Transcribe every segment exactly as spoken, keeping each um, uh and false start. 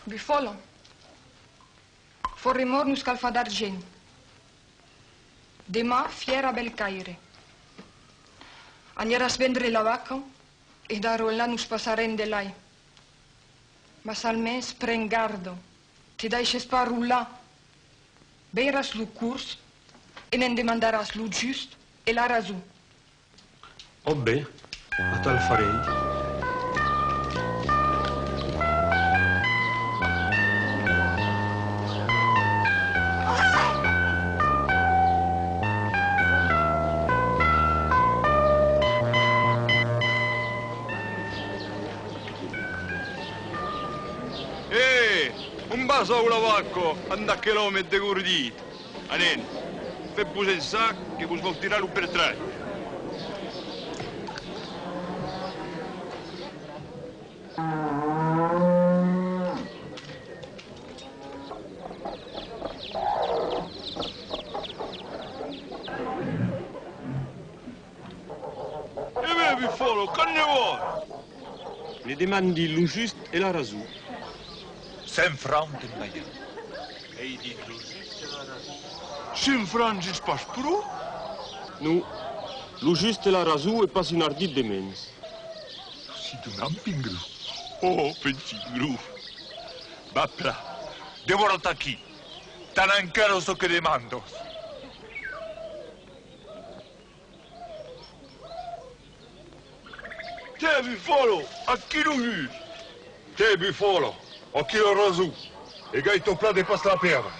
Bufòla. Fòrt e mòrt nos cal far d'argent. Deman, fièra a Belcaire. Aniràs vendre la vaca e d'ara enlà nos passarem de lai. Mas almens pren garda, te daisses pas rolar. Veiràs lo cors e ne'n demandaràs lo just e la rason. Òc ben, atal farèi. E! On vas, aula vaca, amb aquel òme degordit? Anem, fètz-vos ençà que vos vau tirar lo pertrai. E ben, Bufòla, quant ne vòls? Ne demandi lo just e la rason. Cent francs te'n balhan. Ei dit lo just e la rason. Cent francs es pas pro? Non, lo just e la rason e pas un ardit de mens. Si donam, Pingru. Oh, petit gru. Va plan, devòra-te aquí. T'an encara çò que demandas. Tè, Bufòla, aquí lo just! Tè, Bufòla, aquí la rason! E gaita plan de pas la pèrdre!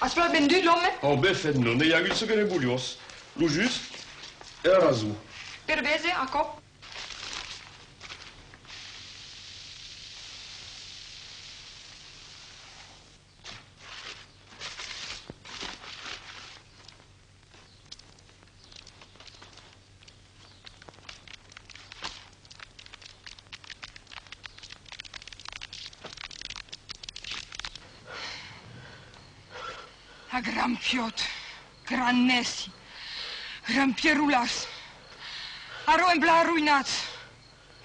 As plan vendut l'òme? Ò, ben fèt, non, n'ai agut çò que ne voliás. Lo just e la rason. Per véser, aquò. A, grand piòt, grand nèci, grand pierrolàs, ara èm plan arroïnats.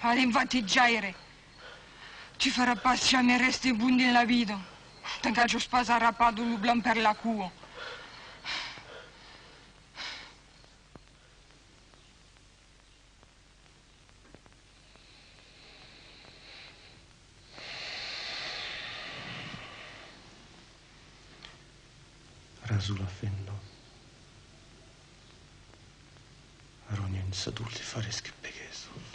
Anem, va-te jaire. Tu faràs pas jamai res de bon dins la vida, tant qu'ajas pas arrapat lo blanc per la coa. Rason la femna. Ara n'i a un sadol de fares que peguèsson.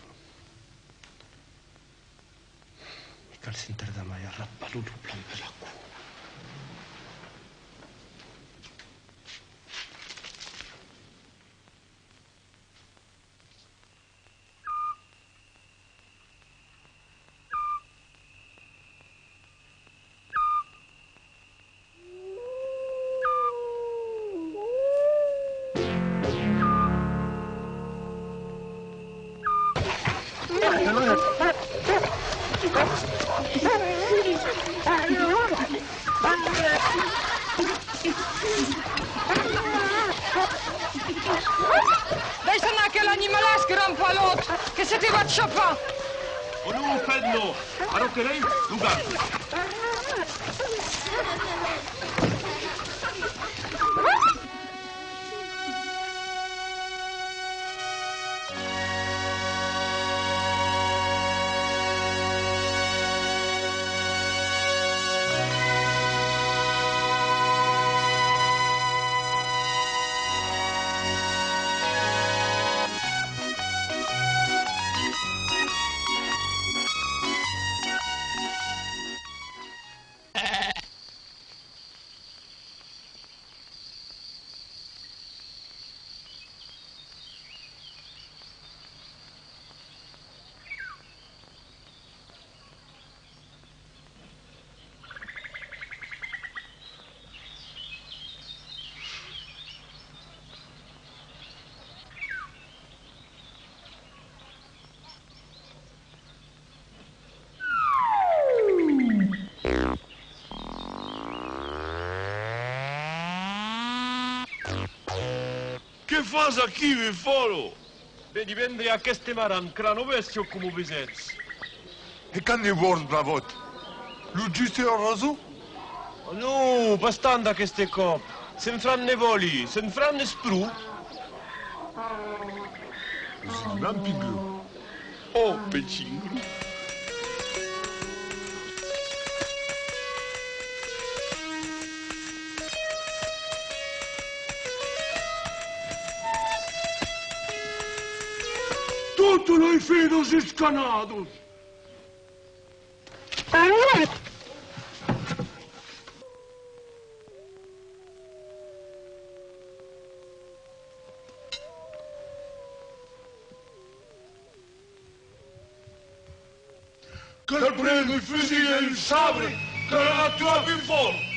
Me cal sens tardar mai arrapar lo blanc per la coa. Daissa anar aquel animalàs, grand palòt, que se te va chapar! Oh non, fèt non! Ara que l'ei, lo gardi. Fas aquí, Bufòla? Veni vendre aqueste maran, crana bèstia, coma o vesètz. E quant ne vòls, bravòt? Lo just e la rason? Oh non, pas tant aqueste còp. Cent francs ne vòli, cent francs n'es pro. Lo sentimental, Pingrèu. Oh, Pingrèu. Totas las fedas escanadas! Cal prendre un fusilh e un sabre, cal anar tuar Bufòla!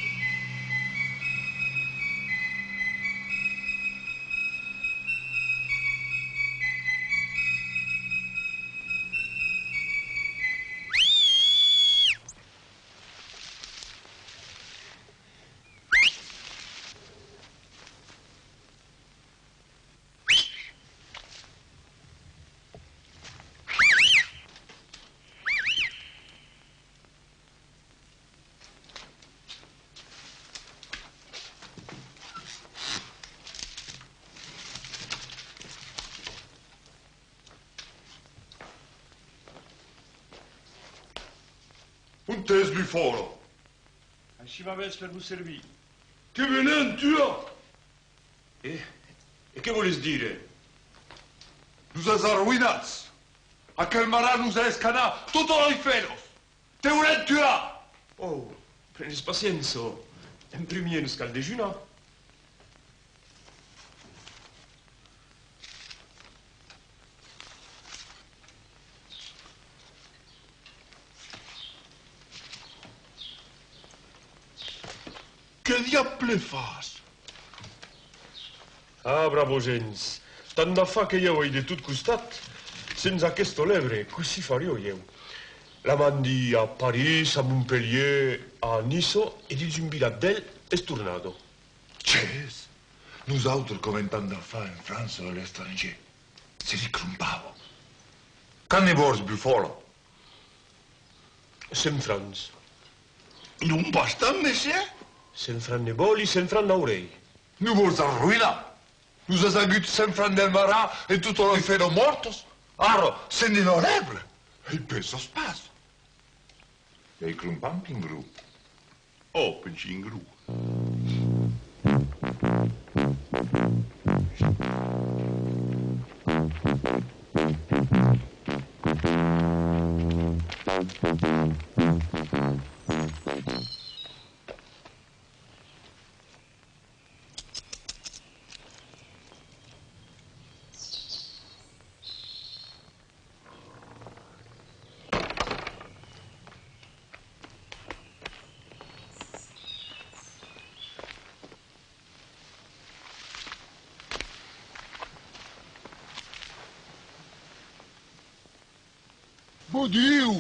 Ont es, Bufòla? Aicí m'avètz per vos servir. Te venèm tuar! E, e qué vòles dire? Nos as arroïnats! Aquel maran nos a escanat totas las fedas! Te volèm tuar! Oh, prenes paciéncia. En primièr nos cal dejunar. Qué diable fas? Ah, brava gents, tant d'afars que i a uèi de tot costat, sens aquesta lèbre, cossí fariá ieu? La mandi a París, a Montpelhièr, a Niça, e dins un vilatge d'el es tornada. Ches! Nosautres qu'avèm tant d'afars en França e a l'estrangièr. Se li crompava. Quant ne vòls, Bufòla? Cent francs. Non pas tant, messièr? Cent francs ne vòli, cent francs n'aurèi. Nos vòls arroïnar! Nos as agut cent francs del maran e totas las fedas mòrtas. Ara, cent de la lèbre! E pèsas pas! Ai crompat, Pingrèu. Oh, Pingrèu. Bòdiu!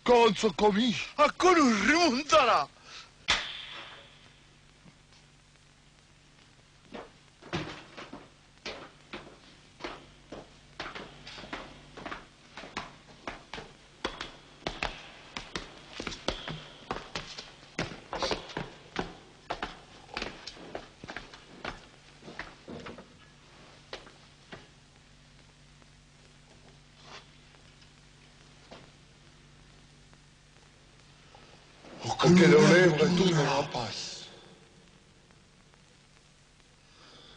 Qu'avança camí! Aquò nos remontarà! Aquela lèbre tornarà pas.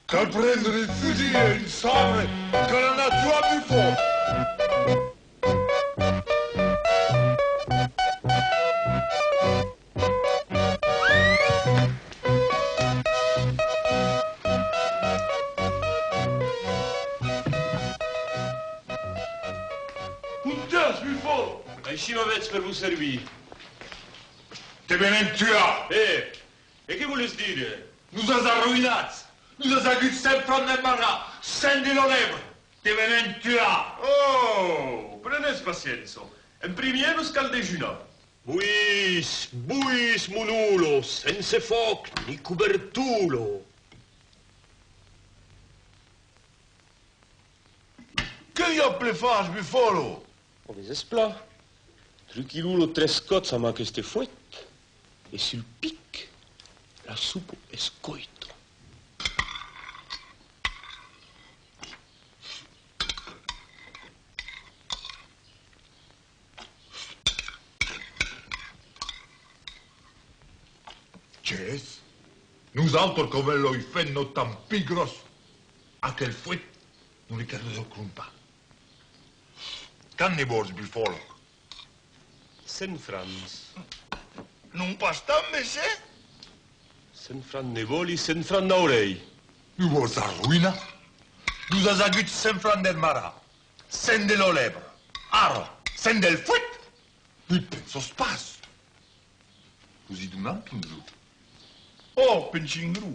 Cal prendre un fusilh e un sabre, cal anar tuar Bufòla! Ont es, Bufòla? Aicí m'avètz per vos servir. Te venèm tuar! E, e qué vòles dire? Nos as arroïnats! Nos as agut cent francs del maran, cent de la lèbre! Te venèm tuar! Oh! Prenètz paciéncia. En primièr nos cal dejunar. Boís, boís, mon ola, sense fòc ni cobertola! Diable fas, Bufòla! Ò, veses plan. Truqui-lo-lo tres còps amb aqueste fuet, e sul pic, la sopa es còita. Ges, nosautres qu'avem las femnas tan pigras, aquel fuet nos li cal desacrompar. Quant ne vòls, Bufòla? Cent francs. Non pas tant, messièr? Cent francs ne vòli, cent francs n'aurèi. Nos vòls arroïnar? Nos as agut cent francs del marrà, cent de la lèbre, ara cent del fuet? N'i pensas pas? Vos i donam, Pinzot? Ò, Pinchingro!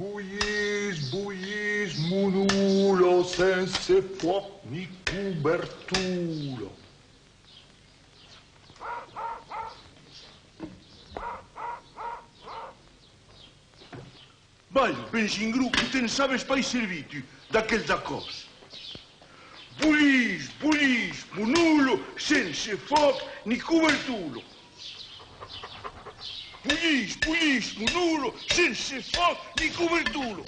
Bolís, bolís, mon ola, sense fuòc ni cobertola. Vai, Pinchingro, que te'n sabes pas servir, tu, d'aquel dacòs. Bolís, bolís, mon ola, sense fuòc ni cobertola. Bolís, bolís, mon ola, sense fuòc ni cobertola.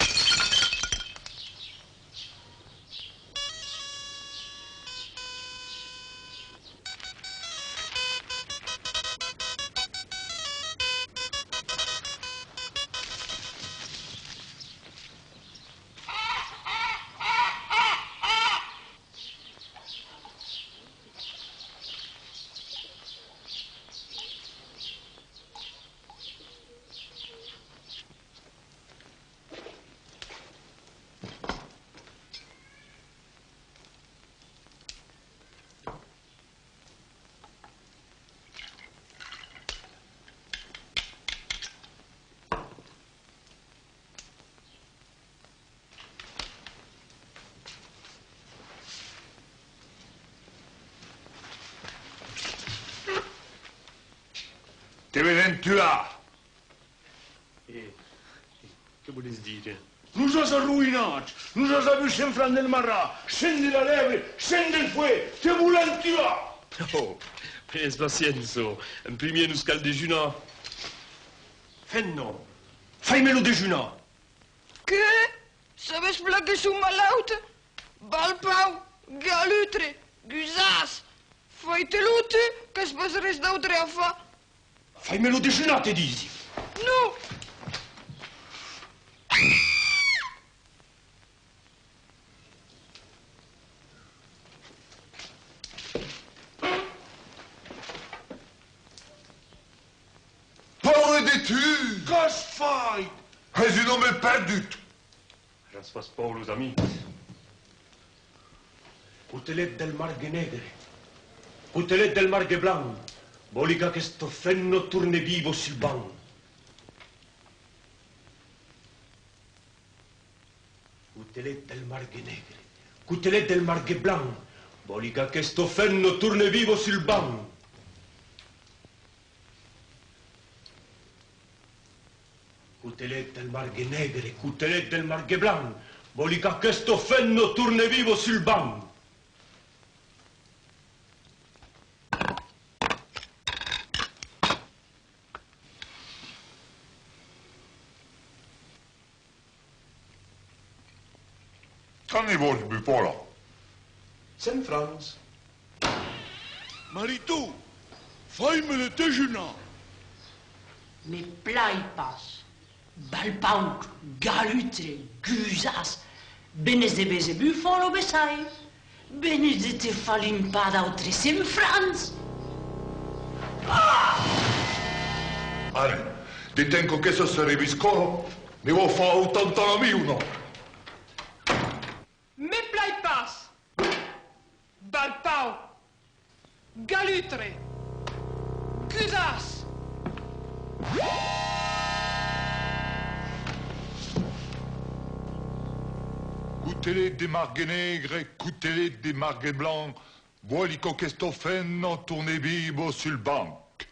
Te venen tuar! E que volètz dire? Nos as arroïnats! Nos as avut cent francs del marrà, cent de la lèbre, cent del fuet! Te volèm tuar! Ò, prenes paciença. En primièr nos cal dejunar. Femna, fai-me lo dejunar! Qué? Sabes plan que son malauta? Balpau, galutre, gusàs, fai-te-lo tu, qu'as pas res d'autre a far. Fai-me lo dejunar, te disi! Non! Paure de tu! Qu'as fait? Es un òme perdut! Ajaç pas paur, los amics. Cotelet del margue negre, cotelet del margue blanc, vòli qu'aquesta femna torne viva sul banc. Cotelet del margue negre, cotelet del margue blanc, vòli qu'aquesta femna torne viva sul banc. Cotelet del margue negre, cotelet del margue blanc, vòli qu'aquesta femna torne viva sul banc. Quant ne vòls, Bufòla? Cent francs. Mariton, fai-me le dejunar. Me plai pas. Balpauc, galutre, gusàs, venes de véser Bufòla, bessai. Venes de te far limpar d'autres cent francs! Ah! Ara, de temps qu'aquesta se reviscòla, ne vau far autant a la miuna! Me plai pas! Balpau! Galutre! Gusàs! Cot Cotelet de margue negre, cotelet de margue blanc, vòli qu'aquesta femna torne viva sul banc.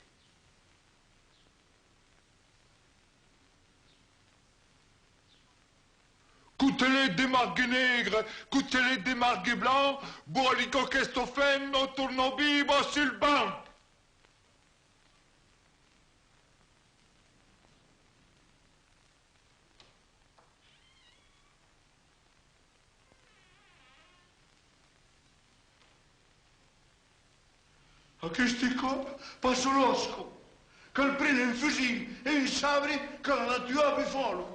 Cotelet de margue negre, cotelet de margue blanc, vòli qu'aquesta femna torne viva sul banc. Aqueste còp, passa l'òsca. Cal prene un fusilh e un sabre, cal anar tuar Bufòla.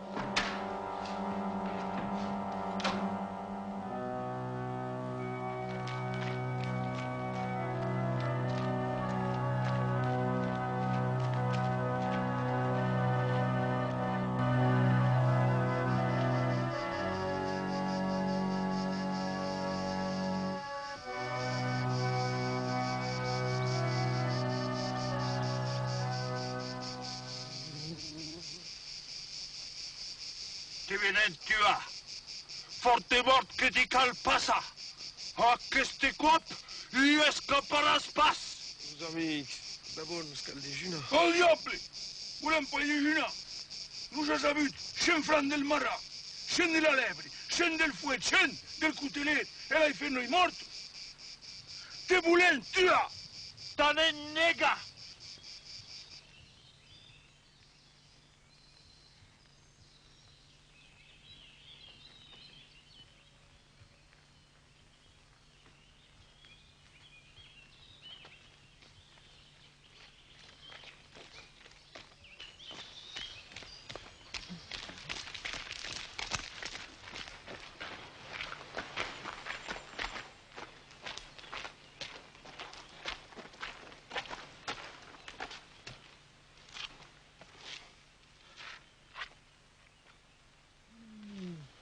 Te venen tuar. Fòrt e mòrt que te cal passar. Aqueste còp, i escaparàs pas! Los amics, d'abòrd nos cal dejunar. Al diable! Volèm pas dejunar! Nos as avut cent francs del marran, cent de la lèbre, cent del fuet, cent del cotelet, e l'ai fet noi mòrt! Te volèm tuar! T'anem negar!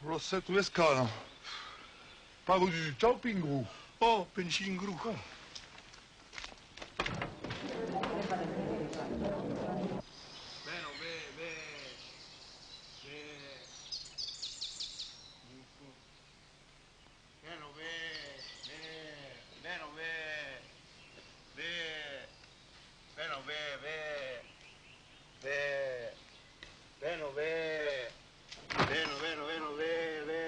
Lo sèt o escala. Pago du chau pingru. Oh, pingru. Bèno, bè, bè, bè. Bèno, bè, bè, bèno, bè, bè, bèno, bè, bè, bè, bèno, bè, bèno, bèno, bèno, bè, bè.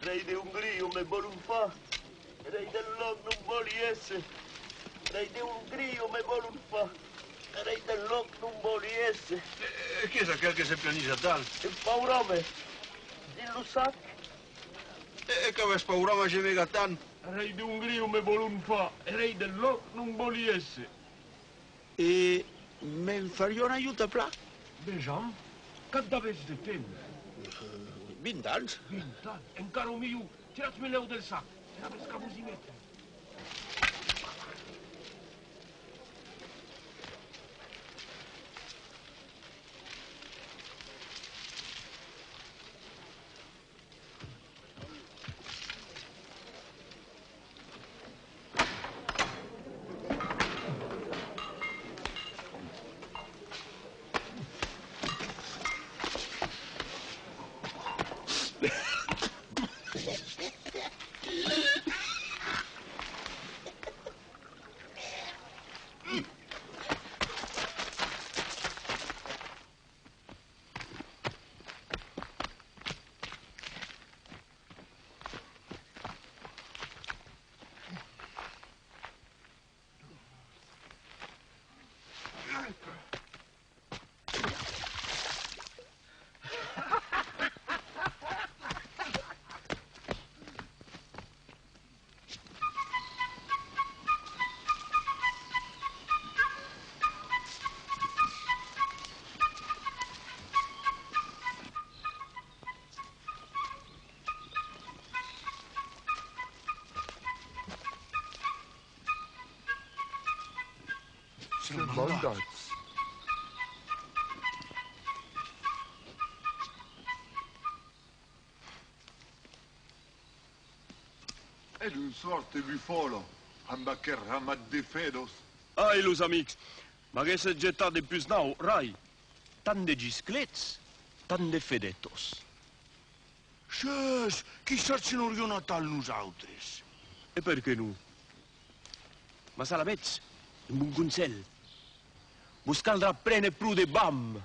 Rei de Ongria me vòlon far, rei del lòc non vòli èsser. Rei de Ongria me vòlon far, rei del lòc non vòli èsser. E, e qui es aquel que se planís atal? Un paure òme, dins lo sac. E, e qu'avètz paure òme gemega tant? Rei de Ongria me vòlon far, rei del lòc non vòli èsser. E me'n fariá una ajuda plan? Vejam, quant avètz de temps? Vint ans. Vint ans, encara milhor. Tiratz-me lèu del sac, e avètz qu'a vos i metre. Sèm mandats. E d'un sòrt, Bufòla, amb aquel ramat de fedas. Ai, los amics! M'aguèsse getat de pus naut, rai! Tant de gisclets, tant de fedetas. Sés, quissatge n'auriam atal nosautres. E perqué non? Mas alavetz, un bon conselh. Vos caldrà prene pro de vam.